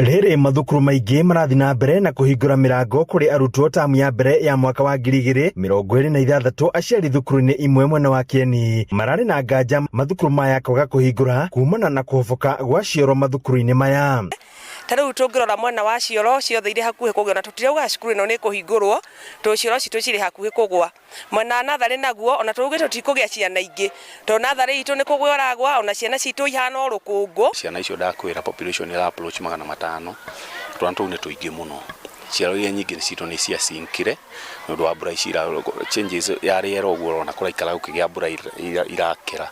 Rĩrĩ mathukuru maingĩ marathiĩ na mbere na kũhingũra mĩrango kũrĩ arutwo tamu ya mbere ya mwaka wa 2026, aciari thukuru-inĩ imwe mwena wa Kĩeni mararĩ na nganja mathukuru maya kwaga kũhingũra kumana na kũhoboka gwa cioro mathukuru-inĩ maya. Ta rĩu tũngĩrora mwena wa cioro ciothe irĩ hakuhĩ kũgĩa, na tũtirauga cukuru ĩno nĩ ĩkũhingũrwo tondũ cioro citũ cirĩ hakuhĩ kũgwa. Mwena wa natharĩ naguo ona tũugĩte tũtikũgĩa ciana ingĩ tondũ natharĩ itũ nĩ kũgwa ĩragwa, ona ciana citũ ihana o rũkũngũ. Ciana icio ndakwĩra population ĩra approach 500, twana tũu nĩ tũingĩ mũno. Cioro iria nyingĩ citũ nĩ ciacinkire nĩ ũndũ wa mbura ici changes ya rĩera ũguo ũrona kũraikara gũkĩgĩa mbura irakĩra.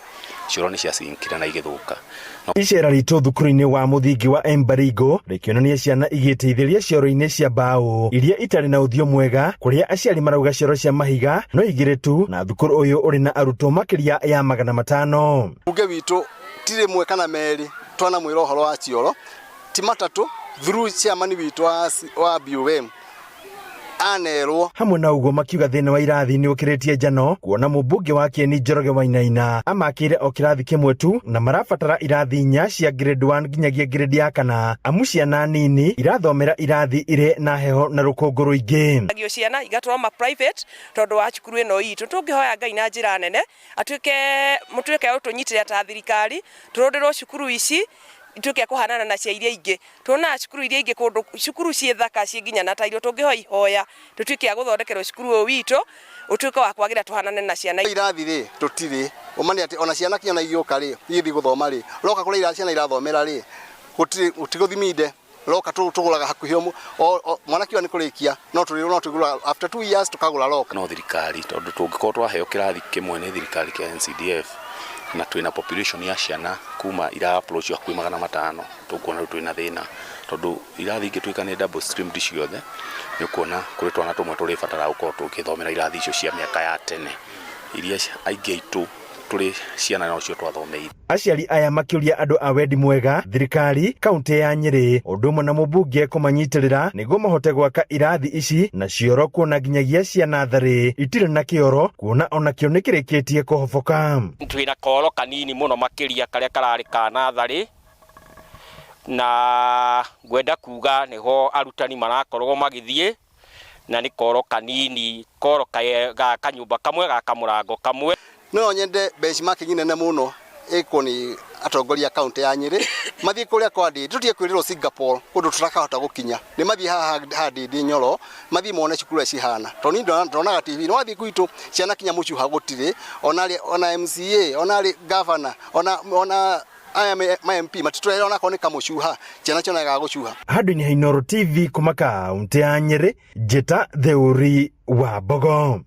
Cioro nĩ ciacinkire na igĩthũka. Icera ritũ thukuru-inĩ wa mũthingi wa Embaringo rĩkĩonania ciana igĩteithĩria cioro-inĩ cia mbaũ iria itarĩ na ũthiũ mwega, kũrĩa aciari marauga cioro cia mahiga no igĩrĩ tu, na thukuru ũyũ ũrĩ na arutwo makĩria ya 500. Mbunge witũ ti rĩmwe kana merĩ twanamwĩra ũhoro wa cioro, ti matatũ, through chairman witũ wa BOM anerwo. Hamwe na ũguo makiuga thĩna wa irathi nĩ ũkĩrĩtie njano, kuona mũmbunge wa Kĩeni Njoroge Wainaina amakĩire o kĩrathi kĩmwe tu na marabatara irathi inya cia grade 1 nginyagia grade ya kana, amu ciana nini irathomera irathi irĩ na heho na rũkũngũ rũingĩ. Agio ciana igatwarwo ma private tondũ wa cukuru ĩno itũ. Tũngĩhoya Ngai na njĩra nene atuĩke mũtuĩke ũtũnyitĩrĩra ta thirikari, tũrũndĩrwo cukuru ici ituĩke kũhanana na cia iria ingĩ. Tuonaga cukuru iria ingĩ kũndũ cukuru ciĩ thaka ciĩ nginya na tairo. Tũngĩhoya ihoya tũtuĩke a gũthondekerwo cukuru ũyũ witũ ũtuĩke wa kwagĩra tũhanane na ciana. Irathi rĩ tũtirĩ, ũma nĩ atĩ ona ciana kinya ona igĩũka rĩ, igĩthiĩ gũthoma rĩ, roka kũrĩa ciana irathomera rĩ, gũtirĩ gũtigũthiminde, roka tũgũraga hakuhĩ mwana kiuga nĩ kũrĩkia, no tũrĩ no tũgũraga after 2 years tũkagũra roka. No thirikari, tondũ tũngĩkorwo twaheo kĩrathi kĩmwe nĩ thirikari kĩa NCDF na twĩna population ya ciana kuma ira approach hakuhĩ 500, tũkuona rĩu twĩna thĩna, tondũ irathi ingĩtuĩka nĩ double streamed ciothe, nĩ ũkuona kũrĩ twana tũmwe tũrĩbatara gũkorwo tũgĩthomera irathi icio cia mĩaka ya tene iria aingĩ aitũ tũrĩ ciana nocio twathomeire. Aciari aya makĩũria andũ a wendi mwega, thirikari, kaunti ya Nyĩrĩ ũndũ ũmwe na mũmbunge kũmanyitĩrĩra nĩguo mahote gwaka irathi ici na cioro, kuona nginyagia cia natharĩ itirĩ na kĩoro, kuona onakĩo nĩ kĩrĩkĩtie kũhoboka. Twĩna koro kanini mũno makĩria karĩa kararĩ ka natharĩ, na ngwenda kuga nĩho arutani marakorwo magĩthiĩ, na nĩ koro kanini, koro ga kanyũmba kamwe ga kamũrango kamwe. No nyende benchmarking nene mũno ĩkwo nĩ atongoria a kaunti ya Nyĩrĩ, mathiĩ kũrĩa kwa Ndĩndĩ, tũtige kwĩrĩrwo Singapore kũndũ tũtakahota gũkinya, nĩ mathiĩ haha ha Ndĩndĩ Nyoro, mathiĩ mone cukuru ũrĩa cihana, tondũ niĩ ndonaga TV, nĩ wathiĩ gwitũ ciana kinya mũcuha gũtirĩ, ona ona MCA, ona governor, ona aya ma MP matitũrehera onakorwo nĩ kamũcuha, ciana cionaga gũcuha. Handũ-inĩ ha Inooro TV kuma kaunti ya Nyĩrĩ, njĩta Theuri wa Mbogo.